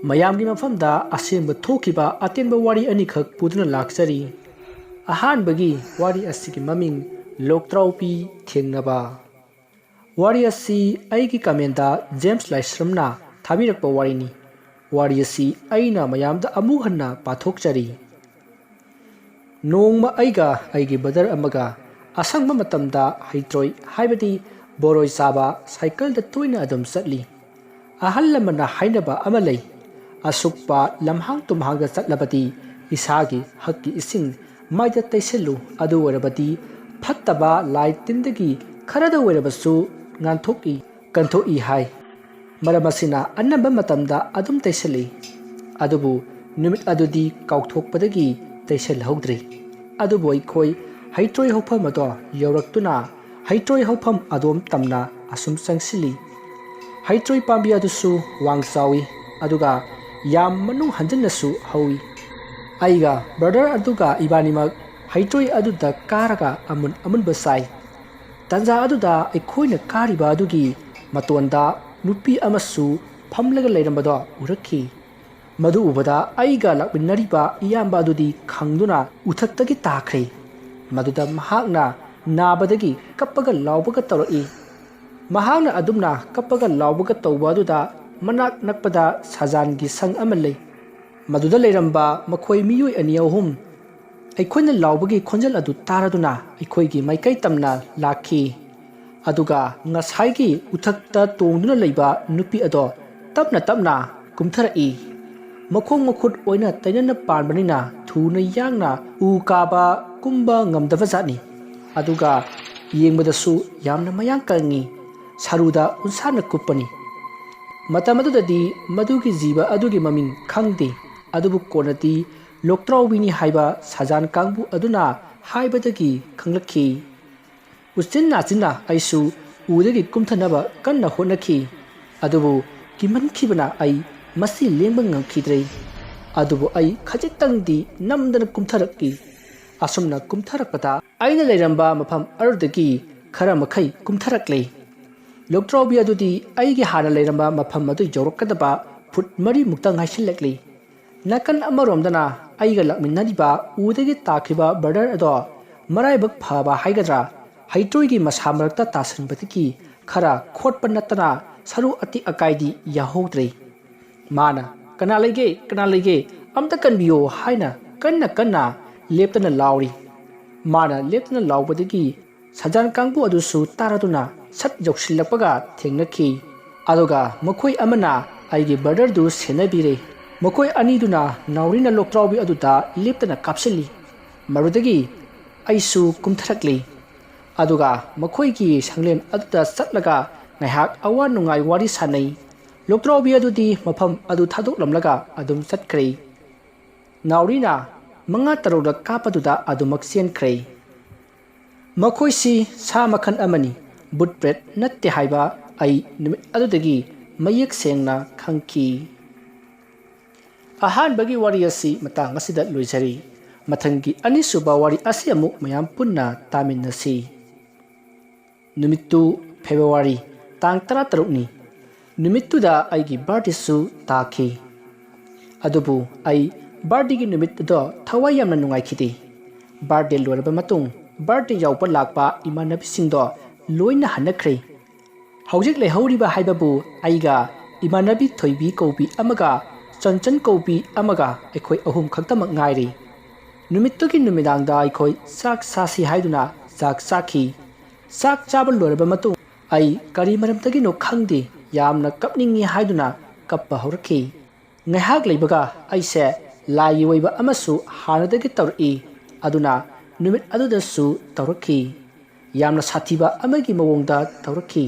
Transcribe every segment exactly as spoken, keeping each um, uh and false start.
ꯃꯌꯥꯝꯒꯤ ꯃꯐꯝꯗ ꯑꯁꯦꯡꯕ ꯊꯣꯛꯈꯤꯕ ꯑꯇꯦꯟꯕ ꯋꯥꯔꯤ ꯑꯅꯤꯈꯛ ꯄꯨꯗꯨꯅ ꯂꯥꯛꯆꯔꯤ꯫ ꯑꯍꯥꯟꯕꯒꯤ ꯋꯥꯔꯤ ꯑꯁꯤꯒꯤ ꯃꯃꯤꯡ ꯂꯣꯛꯇ꯭ꯔꯥꯎꯕꯤ ꯊꯦꯡꯅꯕ꯫ ꯋꯥꯔꯤ ꯑꯁꯤ ꯑꯩꯒꯤ ꯀꯃꯦꯟꯗ ꯖꯦꯝꯁ ꯂꯥꯏꯁ꯭ꯔꯝꯅ ꯊꯥꯕꯤꯔꯛꯄ ꯋꯥꯔꯤꯅꯤ꯫ ꯋꯥꯔꯤ ꯑꯁꯤ ꯑꯩꯅ ꯃꯌꯥꯝꯗ ꯑꯃꯨꯛ ꯍꯟꯅ ꯄꯥꯊꯣꯛꯆꯔꯤ꯫ ꯅꯣꯡꯃ ꯑꯩꯒ ꯑꯩꯒꯤ ꯕ꯭ꯔꯗꯔ ꯑꯃꯒ ꯑꯁꯪꯕ ꯃꯇꯝꯗ ꯍꯩꯇ꯭ꯔꯣꯏ, ꯍꯥꯏꯕꯗꯤ ꯕꯣꯔꯣꯏ ꯆꯥꯕ, ꯁꯥꯏꯀꯜꯗ ꯇꯣꯏꯅ ꯑꯗꯨꯝ ꯆꯠꯂꯤ꯫ ꯑꯍꯜ ꯂꯃꯟꯅ ꯍꯥꯏꯅꯕ ꯑꯃ ꯂꯩ, "ꯑꯁꯨꯛꯄ ꯂꯝꯍꯥꯡ ꯇꯨꯝꯍꯥꯡꯗ ꯆꯠꯂꯕꯗꯤ ꯏꯁꯥꯒꯤ ꯍꯛꯀꯤ ꯏꯁꯤꯡ ꯃꯥꯏꯗ ꯇꯩꯁꯤꯜꯂꯨ, ꯑꯗꯨ ꯑꯣꯏꯔꯕꯗꯤ ꯐꯠꯇꯕ ꯂꯥꯏ ꯇꯤꯟꯗꯒꯤ ꯈꯔꯗ ꯑꯣꯏꯔꯕꯁꯨ ꯉꯥꯟꯊꯣꯛꯏ, ꯀꯟꯊꯣꯛꯏ" ꯍꯥꯏ꯫ ꯃꯔꯝ ꯑꯁꯤꯅ ꯑꯅꯝꯕ ꯃꯇꯝꯗ ꯑꯗꯨꯝ ꯇꯩꯁꯜꯂꯤ꯫ ꯑꯗꯨꯕꯨ ꯅꯨꯃꯤꯠ ꯑꯗꯨꯗꯤ ꯀꯥꯎꯊꯣꯛꯄꯗꯒꯤ ꯇꯩꯁꯜꯍꯧꯗ꯭ꯔꯦ꯫ ꯑꯗꯨꯕꯨ ꯑꯩꯈꯣꯏ ꯍꯩꯇ꯭ꯔꯣꯏ ꯍꯧꯐꯝ ꯑꯗꯣ ꯌꯧꯔꯛꯇꯨꯅ ꯍꯩꯇ꯭ꯔꯣꯏ ꯍꯧꯐꯝ ꯑꯗꯣꯝ ꯇꯝꯅ ꯑꯁꯨꯝ ꯆꯪꯁꯤꯜꯂꯤ꯫ ꯍꯩꯇ꯭ꯔꯣꯏ ꯄꯥꯝꯕꯤ ꯑꯗꯨꯁꯨ ꯋꯥꯡ ꯆꯥꯎꯏ, ꯑꯗꯨꯒ ꯌꯥꯝ ꯃꯅꯨꯡ ꯍꯟꯖꯤꯟꯅꯁꯨ ꯍꯧꯏ꯫ ꯑꯩꯒ ꯕ꯭ꯔꯗꯔ ꯑꯗꯨꯒ ꯏꯕꯥꯅꯤꯃꯛ ꯍꯩꯇ꯭ꯔꯣꯏ ꯑꯗꯨꯗ ꯀꯥꯔꯒ ꯑꯃꯨꯟ ꯑꯃꯨꯟꯕ ꯆꯥꯏ꯫ ꯇꯥꯟꯖꯥ ꯑꯗꯨꯗ ꯑꯩꯈꯣꯏꯅ ꯀꯥꯔꯤꯕ ꯑꯗꯨꯒꯤ ꯃꯇꯣꯟꯗ ꯅꯨꯄꯤ ꯑꯃꯁꯨ ꯐꯝꯂꯒ ꯂꯩꯔꯝꯕꯗꯣ ꯎꯔꯛꯈꯤ꯫ ꯃꯗꯨ ꯎꯕꯗ ꯑꯩꯒ ꯂꯥꯛꯃꯤꯟꯅꯔꯤꯕ ꯏꯌꯥꯝꯕ ꯑꯗꯨꯗꯤ ꯈꯪꯗꯨꯅ ꯎꯊꯛꯇꯒꯤ ꯇꯥꯈ꯭ꯔꯦ꯫ ꯃꯗꯨꯗ ꯃꯍꯥꯛꯅ ꯅꯥꯕꯗꯒꯤ ꯀꯞꯄꯒ ꯂꯥꯎꯕꯒ ꯇꯧꯔꯛꯏ꯫ ꯃꯍꯥꯛꯅ ꯑꯗꯨꯝꯅ ꯀꯞꯄꯒ ꯂꯥꯎꯕꯒ ꯇꯧꯕ ꯑꯗꯨꯗ ꯃꯅꯥꯛ ꯅꯛꯄꯗ ꯁꯖꯥꯟꯒꯤ ꯁꯪ ꯑꯃ ꯂꯩ꯫ ꯃꯗꯨꯗ ꯂꯩꯔꯝꯕ ꯃꯈꯣꯏ ꯃꯤꯑꯣꯏ ꯑꯅꯤ ꯑꯍꯨꯝ ꯑꯩꯈꯣꯏꯅ ꯂꯥꯎꯕꯒꯤ ꯈꯣꯟꯖꯦꯜ ꯑꯗꯨ ꯇꯥꯔꯗꯨꯅ ꯑꯩꯈꯣꯏꯒꯤ ꯃꯥꯏꯀꯩ ꯇꯝꯅ ꯂꯥꯛꯈꯤ꯫ ꯑꯗꯨꯒ ꯉꯁꯥꯏꯒꯤ ꯎꯊꯛꯇ ꯇꯣꯡꯗꯨꯅ ꯂꯩꯕ ꯅꯨꯄꯤ ꯑꯗꯣ ꯇꯞꯅ ꯇꯞꯅ ꯀꯨꯝꯊꯔꯛꯏ꯫ ꯃꯈꯣꯡ ꯃꯈꯨꯠ ꯑꯣꯏꯅ ꯇꯩꯅꯅ ꯄꯥꯟꯕꯅꯤꯅ ꯊꯨꯅ ꯌꯥꯡꯅ ꯎ ꯀꯥꯕ ꯀꯨꯝꯕ ꯉꯝꯗꯕ ꯖꯥꯠꯅꯤ꯫ ꯑꯗꯨꯒ ꯌꯦꯡꯕꯗꯁꯨ ꯌꯥꯝꯅ ꯃꯌꯥꯡ ꯀꯪꯉꯤ, ꯁꯔꯨꯗ ꯎꯟꯁꯥꯅ ꯀꯨꯞꯄꯅꯤ꯫ ꯃꯇꯝ ꯑꯗꯨꯗꯗꯤ ꯃꯗꯨꯒꯤ ꯖꯤꯕ ꯑꯗꯨꯒꯤ ꯃꯃꯤꯡ ꯈꯪꯗꯦ, ꯑꯗꯨꯕꯨ ꯀꯣꯟꯅꯗꯤ ꯂꯣꯛꯇ꯭ꯔꯥꯎꯕꯤꯅꯤ ꯍꯥꯏꯕ ꯁꯖꯥꯟ ꯀꯥꯡꯕꯨ ꯑꯗꯨꯅ ꯍꯥꯏꯕꯗꯒꯤ ꯈꯪꯂꯛꯈꯤ꯫ ꯎꯆꯤꯟ ꯅꯥꯆꯤꯟꯅ ꯑꯩꯁꯨ ꯎꯗꯒꯤ ꯀꯨꯝꯊꯅꯕ ꯀꯟꯅ ꯍꯣꯠꯅꯈꯤ, ꯑꯗꯨꯕꯨ ꯀꯤꯃꯟꯈꯤꯕꯅ ꯑꯩ ꯃꯁꯤ ꯂꯦꯡꯕ ꯉꯝꯈꯤꯗ꯭ꯔꯦ꯫ ꯑꯗꯨꯕꯨ ꯑꯩ ꯈꯖꯤꯛꯇꯪꯗꯤ ꯅꯝꯗꯅ ꯀꯨꯝꯊꯔꯛꯏ꯫ ꯑꯁꯨꯝꯅ ꯀꯨꯝꯊꯔꯛꯄꯗ ꯑꯩꯅ ꯂꯩꯔꯝꯕ ꯃꯐꯝ ꯑꯗꯨꯗꯒꯤ ꯈꯔ ꯃꯈꯩ ꯀꯨꯝꯊꯔꯛꯂꯦ꯫ ꯂꯣꯛꯇ꯭ꯔꯥꯎꯕꯤ ꯑꯗꯨꯗꯤ ꯑꯩꯒꯤ ꯍꯥꯟꯅ ꯂꯩꯔꯝꯕ ꯃꯐꯝ ꯑꯗꯨ ꯌꯧꯔꯛꯀꯗꯕ ꯐꯨꯠ ꯃꯔꯤꯃꯨꯛꯇ ꯉꯥꯏꯁꯤꯜꯂꯛꯂꯤ꯫ ꯅꯥꯀꯟ ꯑꯃꯔꯣꯝꯗꯅ ꯑꯩꯒ ꯂꯥꯛꯃꯤꯟꯅꯔꯤꯕ ꯎꯗꯒꯤ ꯇꯥꯈꯤꯕ ꯕ꯭ꯔꯗꯔ ꯑꯗꯣ ꯃꯔꯥꯏꯕꯛ ꯐꯕ ꯍꯥꯏꯒꯗ꯭ꯔꯥ, ꯍꯩꯇ꯭ꯔꯣꯏꯒꯤ ꯃꯁꯥ ꯃꯔꯛꯇ ꯇꯥꯁꯟꯕꯗꯒꯤ ꯈꯔ ꯈꯣꯠꯄ ꯅꯠꯇꯅ ꯁꯔꯨ ꯑꯇꯦꯛ ꯑꯀꯥꯏꯗꯤ ꯌꯥꯍꯧꯗ꯭ꯔꯦ꯫ ꯃꯥꯅ, "ꯀꯅꯥ ꯂꯩꯒꯦ? ꯀꯅꯥ ꯂꯩꯒꯦ? ꯑꯝꯇ ꯀꯟꯕꯤꯌꯣ" ꯍꯥꯏꯅ ꯀꯟꯅ ꯀꯟꯅ ꯂꯦꯞꯇꯅ ꯂꯥꯎꯔꯤ꯫ ꯃꯥꯅ ꯂꯦꯞꯇꯅ ꯂꯥꯎꯕꯗꯒꯤ ꯁꯖꯥꯟ ꯀꯥꯡꯕꯨ ꯑꯗꯨꯁꯨ ꯇꯥꯔꯗꯨꯅ ꯁꯠ ꯌꯧꯁꯤꯜꯂꯛꯄꯒ ꯊꯦꯡꯅꯈꯤ꯫ ꯑꯗꯨꯒ ꯃꯈꯣꯏ ꯑꯃꯅ ꯑꯩꯒꯤ ꯕ꯭ꯔꯗꯔꯗꯨ ꯁꯦꯟꯅꯕꯤꯔꯦ꯫ ꯃꯈꯣꯏ ꯑꯅꯤꯗꯨꯅ ꯅꯥꯎꯔꯤꯅ ꯂꯣꯛꯇ꯭ꯔꯥꯎꯕꯤ ꯑꯗꯨꯗ ꯂꯦꯞꯇꯅ ꯀꯥꯞꯁꯤꯜꯂꯤ꯫ ꯃꯗꯨꯗꯒꯤ ꯑꯩꯁꯨ ꯀꯨꯝꯊꯔꯛꯂꯤ꯫ ꯑꯗꯨꯒ ꯃꯈꯣꯏꯒꯤ ꯁꯪꯂꯦꯟ ꯑꯗꯨꯗ ꯆꯠꯂꯒ ꯉꯥꯏꯍꯥꯛ ꯑꯋꯥ ꯅꯨꯡꯉꯥꯏ ꯋꯥꯔꯤ ꯁꯥꯅꯩ꯫ ꯂꯣꯛꯇ꯭ꯔꯥꯎꯕꯤ ꯑꯗꯨꯗꯤ ꯃꯐꯝ ꯑꯗꯨ ꯊꯥꯗꯣꯛꯂꯝꯂꯒ ꯑꯗꯨꯝ ꯆꯠꯈ꯭ꯔꯦ꯫ ꯅꯥꯎꯔꯤꯅ ꯃꯉꯥ ꯇꯔꯨꯛꯂꯛ ꯀꯥꯞꯄꯗꯨꯗ ꯑꯗꯨꯃꯛ ꯆꯦꯟꯈ꯭ꯔꯦ꯫ ꯃꯈꯣꯏꯁꯤ ꯁꯥ ꯃꯈꯜ ꯑꯃꯅꯤ, ꯕꯨꯠ ꯄ꯭ꯔꯦꯠ ꯅꯠꯇꯦ ꯍꯥꯏꯕ ꯑꯩ ꯅꯨꯃꯤꯠ ꯑꯗꯨꯗꯒꯤ ꯃꯌꯦꯛ ꯁꯦꯡꯅ ꯈꯪꯈꯤ꯫ ꯑꯍꯥꯟꯕꯒꯤ ꯋꯥꯔꯤ ꯑꯁꯤ ꯃꯇꯥꯡ ꯑꯁꯤꯗ ꯂꯣꯏꯖꯔꯤ꯫ ꯃꯊꯪꯒꯤ ꯑꯅꯤꯁꯨꯕ ꯋꯥꯔꯤ ꯑꯁꯤ ꯑꯃꯨꯛ ꯃꯌꯥꯝ ꯄꯨꯟꯅ ꯇꯥꯃꯤꯟꯅꯁꯤ꯫ ꯅꯨꯃꯤꯠꯇꯨ ꯐꯦꯕ꯭ꯔꯨꯋꯥꯔꯤ ꯇꯥꯡ ꯇꯔꯥꯇꯔꯨꯛꯅꯤ꯫ ꯅꯨꯃꯤꯠꯇꯨꯗ ꯑꯩꯒꯤ ꯕꯥꯔꯗꯦꯁꯨ ꯇꯥꯈꯤ꯫ ꯑꯗꯨꯕꯨ ꯑꯩ ꯕꯥꯔꯗꯦꯒꯤ ꯅꯨꯃꯤꯠ ꯑꯗꯣ ꯊꯋꯥꯏ ꯌꯥꯝꯅ ꯅꯨꯡꯉꯥꯏꯈꯤꯗꯦ꯫ ꯕꯥꯔꯗꯦ ꯂꯣꯏꯔꯕ ꯃꯇꯨꯡ ꯕꯥꯔꯗꯦ ꯌꯥꯎꯕ ꯂꯥꯛꯄ ꯏꯃꯥꯟꯅꯕꯤꯁꯤꯡꯗꯣ ꯂꯣꯏꯅ ꯍꯟꯅꯈ꯭ꯔꯦ꯫ ꯍꯧꯖꯤꯛ ꯂꯩꯍꯧꯔꯤꯕ ꯍꯥꯏꯕꯕꯨ ꯑꯩꯒ ꯏꯃꯥꯟꯅꯕꯤ ꯊꯣꯏꯕꯤ ꯀꯧꯕꯤ ꯑꯃꯒ ꯆꯟꯆꯟ ꯀꯧꯕꯤ ꯑꯃꯒ ꯑꯩꯈꯣꯏ ꯑꯍꯨꯝ ꯈꯛꯇꯃꯛ ꯉꯥꯏꯔꯤ꯫ ꯅꯨꯃꯤꯠꯇꯨꯒꯤ ꯅꯨꯃꯤꯗꯥꯡꯗ ꯑꯩꯈꯣꯏ ꯆꯥꯛ ꯆꯥꯁꯤ ꯍꯥꯏꯗꯨꯅ ꯆꯥꯛ ꯆꯥꯈꯤ꯫ ꯆꯥꯛ ꯆꯥꯕ ꯂꯣꯏꯔꯕ ꯃꯇꯨꯡ ꯑꯩ ꯀꯔꯤ ꯃꯔꯝꯗꯒꯤꯅꯣ ꯈꯪꯗꯦ, ꯌꯥꯝꯅ ꯀꯞꯅꯤꯡꯏ ꯍꯥꯏꯗꯨꯅ ꯀꯞꯄ ꯍꯧꯔꯛꯈꯤ꯫ ꯉꯥꯏꯍꯥꯛ ꯂꯩꯕꯒ ꯑꯩꯁꯦ ꯂꯥꯏꯒꯤ ꯑꯣꯏꯕ ꯑꯃꯁꯨ ꯍꯥꯟꯅꯗꯒꯤ ꯇꯧꯔꯛꯏ, ꯑꯗꯨꯅ ꯅꯨꯃꯤꯠ ꯑꯗꯨꯗꯁꯨ ꯇꯧꯔꯛꯈꯤ꯫ ꯌꯥꯝꯅ ꯁꯥꯊꯤꯕ ꯑꯃꯒꯤ ꯃꯑꯣꯡꯗ ꯇꯧꯔꯛꯈꯤ꯫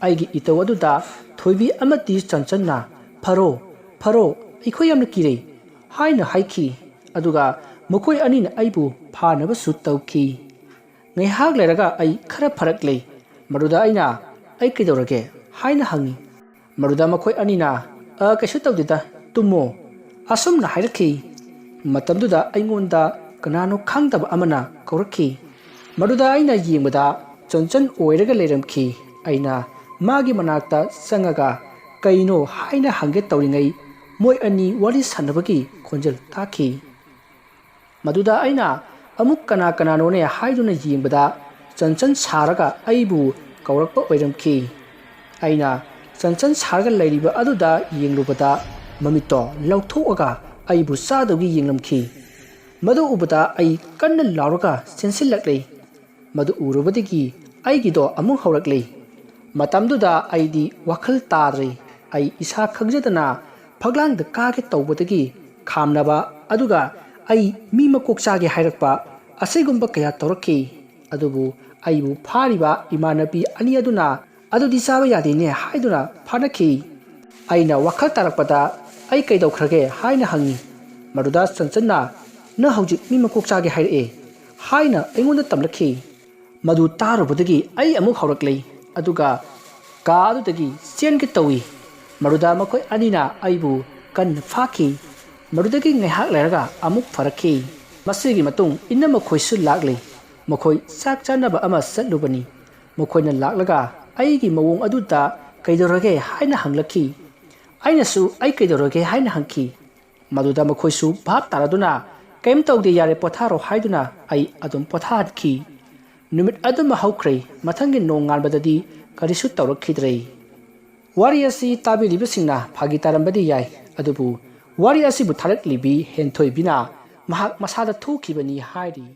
ꯑꯩꯒꯤ ꯏꯇꯧ ꯑꯗꯨꯗ ꯊꯣꯏꯕꯤ ꯑꯃꯗꯤ ꯆꯟꯆꯟꯅ, "ꯐꯔꯣ, ꯐꯔꯣ, ꯑꯩꯈꯣꯏ ꯌꯥꯝꯅ ꯀꯤꯔꯦ" ꯍꯥꯏꯅ ꯍꯥꯏꯈꯤ꯫ ꯑꯗꯨꯒ ꯃꯈꯣꯏ ꯑꯅꯤꯅ ꯑꯩꯕꯨ ꯐꯥꯅꯕꯁꯨ ꯇꯧꯈꯤ꯫ ꯉꯥꯏꯍꯥꯛ ꯂꯩꯔꯒ ꯑꯩ ꯈꯔ ꯐꯔꯛꯂꯦ꯫ ꯃꯗꯨꯗ ꯑꯩꯅ, "ꯑꯩ ꯀꯩꯗꯧꯔꯒꯦ?" ꯍꯥꯏꯅ ꯍꯪꯉꯤ꯫ ꯃꯗꯨꯗ ꯃꯈꯣꯏ ꯑꯅꯤꯅ, "ꯑ, ꯀꯩꯁꯨ ꯇꯧꯗꯦꯗ, ꯇꯨꯝꯃꯣ" ꯑꯁꯨꯝꯅ ꯍꯥꯏꯔꯛꯈꯤ꯫ ꯃꯇꯝꯗꯨꯗ ꯑꯩꯉꯣꯟꯗ ꯀꯅꯥꯅꯣ ꯈꯪꯗꯕ ꯑꯃꯅ ꯀꯧꯔꯛꯈꯤ꯫ ꯃꯗꯨꯗ ꯑꯩꯅ ꯌꯦꯡꯕꯗ ꯆꯟꯆꯟ ꯑꯣꯏꯔꯒ ꯂꯩꯔꯝꯈꯤ꯫ ꯑꯩꯅ ꯃꯥꯒꯤ ꯃꯅꯥꯛꯇ ꯆꯪꯉꯒ ꯀꯩꯅꯣ ꯍꯥꯏꯅ ꯍꯪꯒꯦ ꯇꯧꯔꯤꯉꯩ ꯃꯣꯏ ꯑꯅꯤ ꯋꯥꯔꯤ ꯁꯥꯟꯅꯕꯒꯤ ꯈꯣꯟꯖꯦꯜ ꯇꯥꯈꯤ꯫ ꯃꯗꯨꯗ ꯑꯩꯅ ꯑꯃꯨꯛ ꯀꯅꯥ ꯀꯅꯥꯅꯣꯅꯦ ꯍꯥꯏꯗꯨꯅ ꯌꯦꯡꯕꯗ ꯆꯟꯆꯟ ꯁꯥꯔꯒ ꯑꯩꯕꯨ ꯀꯧꯔꯛꯄ ꯑꯣꯏꯔꯝꯈꯤ꯫ ꯑꯩꯅ ꯆꯟꯆꯟ ꯁꯥꯔꯒ ꯂꯩꯔꯤꯕ ꯑꯗꯨꯗ ꯌꯦꯡꯂꯨꯕꯗ ꯃꯃꯤꯠꯇꯣ ꯂꯧꯊꯣꯛꯑꯒ ꯑꯩꯕꯨ ꯆꯥꯗꯧꯒꯤ ꯌꯦꯡꯂꯝꯈꯤ꯫ ꯃꯗꯨ ꯎꯕꯗ ꯑꯩ ꯀꯟꯅ ꯂꯥꯎꯔꯒ ꯆꯦꯟꯁꯤꯜꯂꯛꯂꯦ꯫ ꯃꯗꯨ ꯎꯔꯨꯕꯗꯒꯤ ꯑꯩꯒꯤꯗꯣ ꯑꯃꯨꯛ ꯍꯧꯔꯛꯂꯦ꯫ ꯃꯇꯝꯗꯨꯗ ꯑꯩꯗꯤ ꯋꯥꯈꯜ ꯇꯥꯗ꯭ꯔꯦ꯫ ꯑꯩ ꯏꯁꯥ ꯈꯪꯖꯗꯅ ꯐꯛꯂꯥꯡꯗ ꯀꯥꯒꯦ ꯇꯧꯕꯗꯒꯤ ꯈꯥꯝꯅꯕ, ꯑꯗꯨꯒ ꯑꯩ ꯃꯤ ꯃꯀꯣꯛ ꯆꯥꯒꯦ ꯍꯥꯏꯔꯛꯄ, ꯑꯁꯤꯒꯨꯝꯕ ꯀꯌꯥ ꯇꯧꯔꯛꯈꯤ꯫ ꯑꯗꯨꯕꯨ ꯑꯩꯕꯨ ꯐꯥꯔꯤꯕ ꯏꯃꯥꯟꯅꯕꯤ ꯑꯅꯤ ꯑꯗꯨꯅ "ꯑꯗꯨꯗꯤ ꯆꯥꯕ ꯌꯥꯗꯦꯅꯦ" ꯍꯥꯏꯗꯨꯅ ꯐꯥꯅꯈꯤ꯫ ꯑꯩꯅ ꯋꯥꯈꯜ ꯇꯥꯔꯛꯄꯗ "ꯑꯩ ꯀꯩꯗꯧꯈ꯭ꯔꯒꯦ?" ꯍꯥꯏꯅ ꯍꯪꯉꯤ꯫ ꯃꯗꯨꯗ ꯆꯟꯆꯟꯅ "ꯅꯪ ꯍꯧꯖꯤꯛ ꯃꯤ ꯃꯀꯣꯛ ꯆꯥꯒꯦ ꯍꯥꯏꯔꯛꯑꯦ" ꯍꯥꯏꯅ ꯑꯩꯉꯣꯟꯗ ꯇꯝꯂꯛꯈꯤ꯫ ꯃꯗꯨ ꯇꯥꯔꯨꯕꯗꯒꯤ ꯑꯩ ꯑꯃꯨꯛ ꯍꯧꯔꯛꯂꯦ, ꯑꯗꯨꯒ ꯀꯥ ꯑꯗꯨꯗꯒꯤ ꯆꯦꯟꯒꯦ ꯇꯧꯏ꯫ ꯃꯗꯨꯗ ꯃꯈꯣꯏ ꯑꯅꯤꯅ ꯑꯩꯕꯨ ꯀꯟꯅ ꯐꯥꯈꯤ꯫ ꯃꯗꯨꯗꯒꯤ ꯉꯥꯏꯍꯥꯛ ꯂꯩꯔꯒ ꯑꯃꯨꯛ ꯐꯔꯛꯈꯤ꯫ ꯃꯁꯤꯒꯤ ꯃꯇꯨꯡ ꯏꯟꯅ ꯃꯈꯣꯏꯁꯨ ꯂꯥꯛꯂꯤ꯫ ꯃꯈꯣꯏ ꯆꯥꯛ ꯆꯥꯅꯕ ꯑꯃ ꯆꯠꯂꯨꯕꯅꯤ꯫ ꯃꯈꯣꯏꯅ ꯂꯥꯛꯂꯒ ꯑꯩꯒꯤ ꯃꯑꯣꯡ ꯑꯗꯨꯗ "ꯀꯩꯗꯧꯔꯒꯦ?" ꯍꯥꯏꯅ ꯍꯪꯂꯛꯈꯤ꯫ ꯑꯩꯅꯁꯨ "ꯑꯩ ꯀꯩꯗꯧꯔꯒꯦ?" ꯍꯥꯏꯅ ꯍꯪꯈꯤ꯫ ꯃꯗꯨꯗ ꯃꯈꯣꯏꯁꯨ ꯚꯥꯞ ꯇꯥꯔꯗꯨꯅ "ꯀꯔꯤꯝ ꯇꯧꯗꯦ, ꯌꯥꯔꯦ, ꯄꯣꯊꯥꯔꯣ" ꯍꯥꯏꯗꯨꯅ ꯑꯩ ꯑꯗꯨꯝ ꯄꯣꯊꯥꯍꯟꯈꯤ꯫ ꯅꯨꯃꯤꯠ ꯑꯗꯨꯃ ꯍꯧꯈ꯭ꯔꯦ꯫ ꯃꯊꯪꯒꯤ ꯅꯣꯡꯉꯥꯟꯕꯗꯗꯤ ꯀꯔꯤꯁꯨ ꯇꯧꯔꯛꯈꯤꯗ꯭ꯔꯦ꯫ ꯋꯥꯔꯤ ꯑꯁꯤ ꯇꯥꯕꯤꯔꯤꯕꯁꯤꯡꯅ ꯐꯥꯒꯤ ꯇꯥꯔꯝꯕꯗꯤ ꯌꯥꯏ, ꯑꯗꯨꯕꯨ ꯋꯥꯔꯤ ꯑꯁꯤꯕꯨ ꯊꯥꯔꯛꯂꯤꯕꯤ ꯍꯦꯟꯊꯣꯏꯕꯤꯅ ꯃꯍꯥꯛ ꯃꯁꯥꯗ ꯊꯣꯛꯈꯤꯕꯅꯤ ꯍꯥꯏꯔꯤ꯫